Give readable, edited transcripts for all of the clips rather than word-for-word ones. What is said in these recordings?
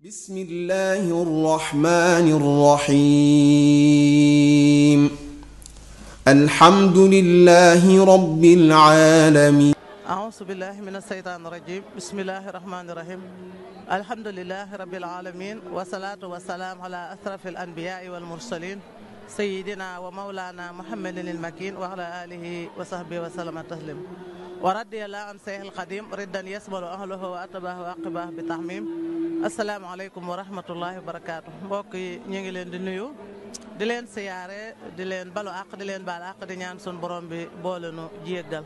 بسم الله الرحمن الرحيم الحمد لله رب العالمين أعوذ بالله من الشيطان الرجيم بسم الله الرحمن الرحيم الحمد لله رب العالمين والصلاة والسلام على أشرف الأنبياء والمرسلين سيدنا ومولانا محمد المكين وعلى آله وصحبه وسلم تسليما ورضي الله عن شيخ القديم ردا يسمل أهله وأتباه وأقباه بتحميم asalaamaaleykum wa rahmatullahi wa barakaatu mbokk yi ñu ngi leen di nuyu di leen siyaare di leen balu àq di leen baal àq di ñaan sun borom bi boole nu jéggal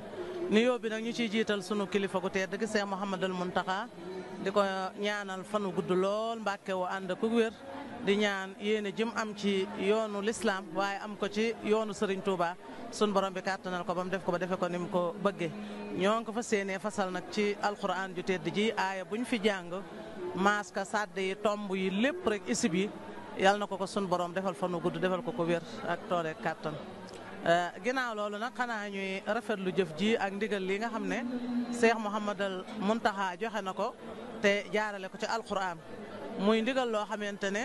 nuyoo bi nag ñu ciy jiital sunu kilifa gu tedd gi Seex Muhammadul Muntaxa di ko ñaanal fanu gudd lool mbàkke wu ànd ku wér di ñaan yéene jëm am ci yoonu lislaam waaye am ko ci yoonu Sëriñ Tuuba sun borom bi kàttanal ko ba mu def ko ba defe ko ni mu ko bëggee ñoo ngi ko fa séenee fasal nag ci alquran ju tedd ji aaya buñ fi jàng maaska sàdd yi tomb yi lépp rek isib yi yàlla na ko sun borom defal fanu gudd defal ko wér ak toore kàttan ginnaaw loolu nag xanaa ñuy rafetlu jëf ji ak ndigal li nga xam ne Seex Muhammadul Muntaxa joxe na ko te jaarale ko ci alquran muy ndigal loo xamante ne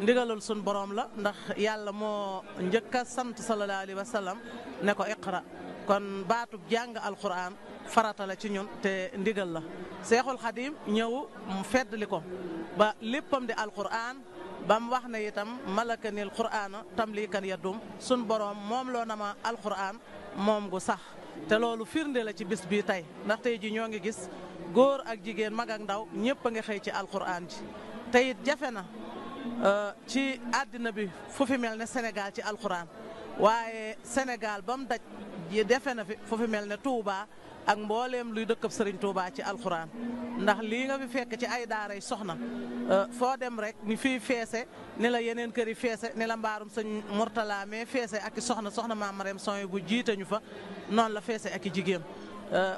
ndigalul sun borom la ndax yàlla moo njëkk a sant sallallahu alayhi wa sallam ne ko iqra kon baatub jàng alquran farata la ci ñun te ndigal la Seexul Xadim ñëw mu feddli ko ba léppam di alquran ba mu wax ne itam malakanil qur'ana tamlikan yaddum sun borom moom loo na ma alquran moom gu sax te loolu firnde la ci bis bii tey ndax tey ji ñoo ngi gis góor ak jigéen mag ak ndaw ñëpp a ngi xëy ci alquran ji te it jafe na ci àddina bi fu fi mel ne Sénégal ci alquran waaye Sénégal ba mu daj defe na fi fu fi mel ne Touba ak mbooleem luy dëkkab Sëriñ Touba ci alxuraan ndax lii nga fi fekk ci ay daaray soxna foo dem rek ni fii feese ni la yeneen kër yi feese ni la mbaarum sëñ Murtala mais feese ak i soxna Maam Mareem Soy bu jiite ñu fa noonu la feese ak i jigéen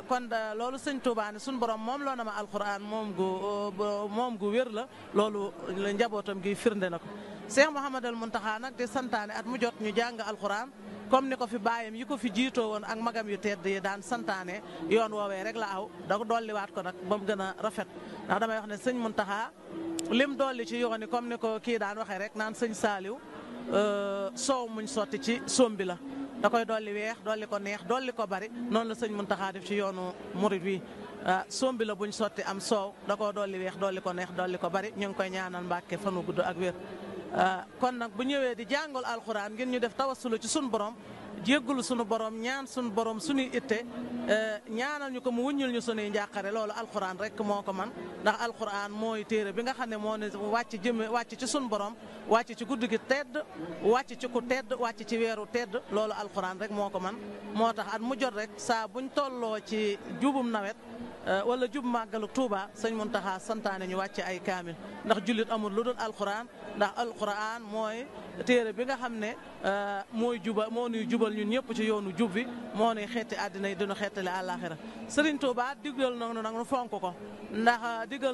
kon loolu sëñ Touba ne suñu borom moom loo na ma alxuraan moom gu wér la loolu njabootam gi firnde na ko Seex Muhammadul Muntaxa nag di santaane at mu jot ñu jàng alxuraan comme ni ko fi baayam yi ko fi jiitoo woon ak magam yu tedd yi daan santaane yoon woowee rek la aw da ko dolliwaat ko nag ba mu gën a rafet ndax damay wax ne sëñ Muntaxa lim dolli ci yoon yi comme ni ko kii daan waxee rek naan sëñ Saaliw soow muñ sotti ci sombi la da koy dolli weex dolli ko neex dolli ko bari noonu la sëñ Muntaxa def ci yoonu murit wi sombi la buñ sotti am soow da koo dolli weex dolli ko neex dolli ko bari ñu ngi koy ñaanal Mbàkke fanu gudd ak wér kon nag bu ñëwee di jàngal alxuraan ngeen ñu def tawassulu ci sunu borom jéggulu sunu borom ñaan sunu borom suñuy itte ñaanal ñu ko mu wuññul ñu sunuy njàqare loolu alxuraan rek moo ko man ndax alxuraan mooy téere bi nga xam ne moo ne wàcc ci sunu borom wàcc ci guddi gi tedd wàcc ci ku tedd wàcc ci weeru tedd loolu alxuraan rek moo ko man moo tax at mu jot rek saa buñ tolloo ci jubum nawet wala jub màggalu Tuuba sëñ Muntaxa santaane ñu wàcce ay kaamil ndax jullit amul lu dul alxuraan ndax alxuraan mooy téere bi nga xam ne moo nuy jubal ñun ñëpp ci yoonu jub bi moo nuy xeeti àddina yi dinu xeetale àllaaxira Sëriñ Tuuba diggal nag nu fonk ko ndax diggal